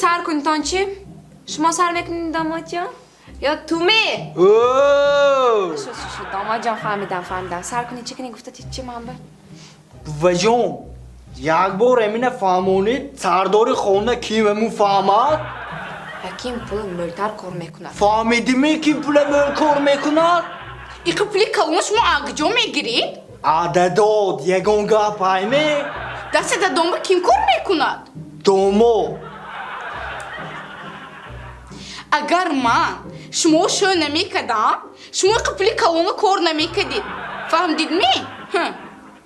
Сар кунитон чӣ? Шумо сар мекунед, домодҷон, ё туме? О! Шуд, шуд, шуд, домодҷон, фаҳмидам, фаҳмидам. Сар кунед, чӣ кунед, гуфта чӣ ман ба? Буваҷон, як бор эмина фаҳмонед, сардори хона ким ҳамун фаҳмад? Ҳаким пули мӯлтар кор мекунад. Фаҳмидиме, ки пула мӯл кор мекунад? Иқа пули калон шумо акҷо мегиред? Ададод, ягон гап ҳайме? Дасти дадомба ким кор мекунад? Домо. Агар ман шумо шӯ намекардам, шумо иқа пули калона кор намекардед. Фаҳмидидми? Ҳм.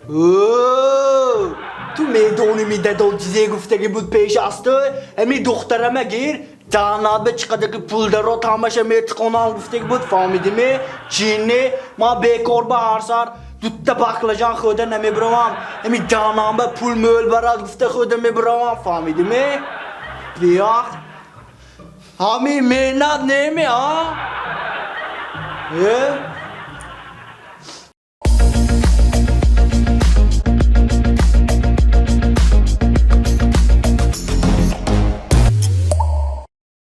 О, ту медоними, дадод чизе гуфтаги буд пеш аз ту? Ҳами духтарама гир, даҳнат чӣ қадар ки пул дарод, ҳамаша метиқонам гуфтаги буд, фаҳмидиме? Чине, ман бекор ба ҳар сар дутта баклажан хӯрда намебиравам. Ҳами даҳнамба пул мӯл барад гуфта хӯрда мебиравам, фаҳмидиме? Биёқ. Ҳами меҳнат неме, а? Э?